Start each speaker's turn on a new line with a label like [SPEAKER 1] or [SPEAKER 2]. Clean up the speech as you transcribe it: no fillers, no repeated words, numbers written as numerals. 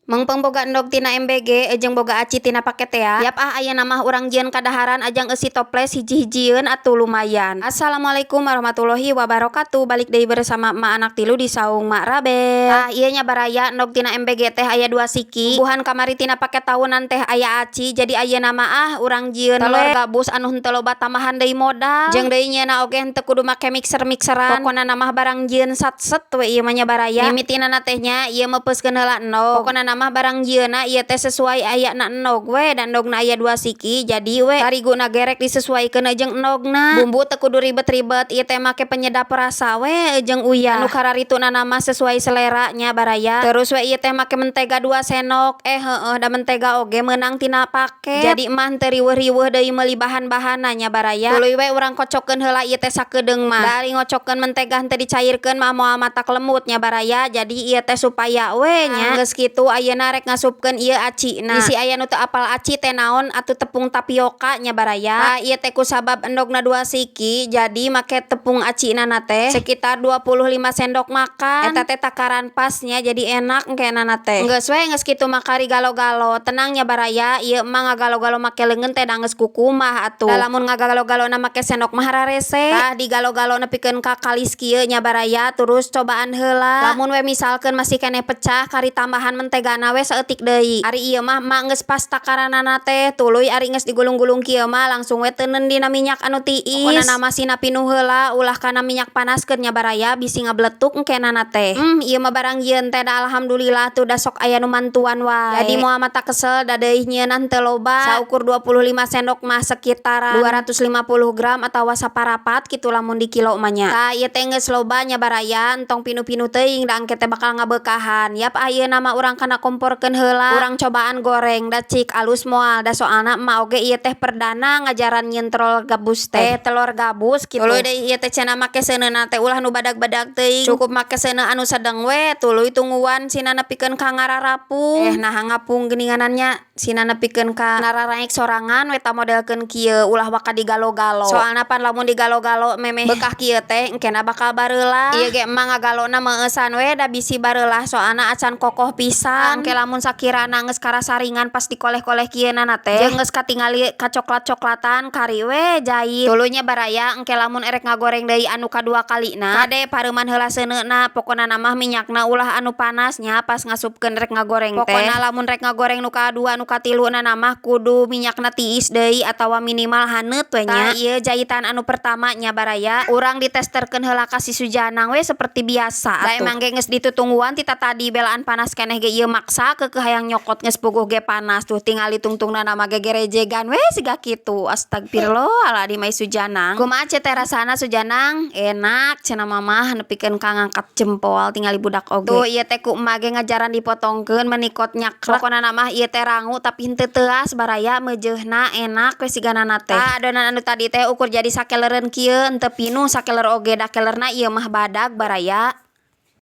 [SPEAKER 1] Mengpeng boga endog tina MBG jeung boga aci tina paket tea. Yap ah, ayeuna mah urang jieun kadaharan ajang eusi toples hiji-hijieun atuh lumayan. Assalamualaikum warahmatullahi wabarakatuh. Balik deui bersama Emak Anak Tilu di Saung Mak Rabel. Ah, ieu nya baraya, endog tina MBG teh aya dua siki. Buhan kamari tina paket tahunan teh aya aci, jadi ayeuna mah ah urang jieun telur gabus anu henteu loba tambahan deui modal. Jeung deui nyieunna oge henteu kudu make mixer-mixeran. Pokona mah barang jieun satset we ieu mah nya, baraya. Mimitina teh nya ieu meupeuskeun heula endog. Pokona mah barang jieunna ieu teh sesuai ayana endog we, dan endogna aya dua siki, jadi we tariguna ge rek disesuaikeun jeung endogna. Bumbu teu kudu ribet-ribet, ieu teh make penyedap rasa we jeung uyah. Anu kararituna mah sesuai selera nya, baraya. Terus we ieu teh make mentega 2 sendok. Eh, heueuh, da mentega oge meunang tina paket. Jadi mah teu riweuh-riweuh deui meuli bahan-bahanna nya, baraya. Tuluy we urang kocokkeun heula ieu teh sakedeung mah. Da ari ngocokkeun mentega henteu dicairkeun mah moal matak lemut nya, baraya. Jadi ieu teh supaya we nya. Geus kitu ayeuna rek ngasupkeun ieu acina. Bisi aya nu teu apal aci teh naon, atuh tepung tapioka nya, baraya. Tah, ieu teh kusabab endogna dua siki, jadi make tepung acina na teh sekitar 25 sendok makan. Eta teh takaran pasnya, jadi enak engkena teh. Geus we, geus kitu mah kari galo-galo. Tenang nya, baraya, ieu mah ngagalo-galo make leungeun teh da geus kukumaha atuh. Da lamun ngagalo-galona make sendok mah hararese. Tah, digalo-galo nepikeun ka kalis kieu nya, baraya, terus cobaan heula. Lamun we misalkeun masih keneh pecah, kari tambahan mentegana we saeutik deui. Ari ieu mah emak geus pas takaranana teh. Tuluy ari geus digulung-gulung kieu mah langsung we teuneun dina minyak anu tiis. Pokona mah sina pinuh heula, ulah kana minyak panaskeun nya, baraya, bisi ngabletuk engkenana teh. Ieu mah barang jieun teh da alhamdulillah tuh da sok aya nu mantuan wae. Jadi moal mata kesel, da deui nyieunna teu loba. Saukur 25 sendok mah sekitaran 250 gram atawa saparapat kitu lamun di kilo mah nya. Tah, ieu teh geus loba nya, baraya, entong pinuh-pinuh teuing da engke teh bakal ngabeukahan. Yap, ayeuna mah urang kana komporkeun heula. Urang cobaan goreng da cik alus moal, da soalna emak oge ieu teh perdana ngajaran nyieun telur gabus teh. Eh, telur gabus kitu. Tuluy deui ieu teh cenah make seuneuna teh ulah nu badag-badag teuing. Cukup make seuneu anu sedeng we, tuluy tungguan sina nepikeun ka ngararapung. Eh, naha ngapung geuninganan nya, sina nepikeun ka nararaek sorangan we ta, modelkeun kieu, ulah waka digalo-galo. Soalna pan lamun digalo-galo memeh beukah kieu teh engkena bakal bareulah. Ieu ge emak ngagalona meueusan we da bisi bareulah, soalna acan kokoh pisan. Engke lamun sakirana geus karasaringan pas dikoleh-koleh kieu na teh jeung geus katingali kacoklat-coklatan, kari we jait. Tuluy nya, baraya, engke lamun erek ngagoreng deui anu kadua kalina, kade pareuman heula seuneuna. Pokona mah minyakna ulah anu panas nya pas ngasupkeun rek ngagoreng teh. Pokona lamun rek ngagoreng nu kadua, nu katilu na mah kudu minyakna tiis deui atawa minimal haneut we nya. Tah, ieu jaitan anu pertama nya, baraya. Urang ditesterkeun heula ka si Sujanang we seperti biasa. Da emang ge geus ditutungguan ti tadi, belaan panas keneh ge ieu maksa keukeuh hayang nyokot, geus puguh ge panas. Tuh, tingali tungtungna mah gegerejegan we siga kitu. Astagfirullahaladzim, ai Sujanang. Kumaha teh rasana, Sujanang? "Enak," cenah mamah, nepikeun ka ngangkat jempol tingali budak oge. Tuh, ieu teh ku emak ge ngajaran dipotongkeun menikot nyakrek. Pokona mah ieu teh rangu tapi henteu teuas, baraya, meujeuhna enak we siganana teh. Tah, adonan anu tadi teh ukur jadi sakeleureun kieu, henteu pinuh sakeler oge da kelerna ieu mah badag, baraya.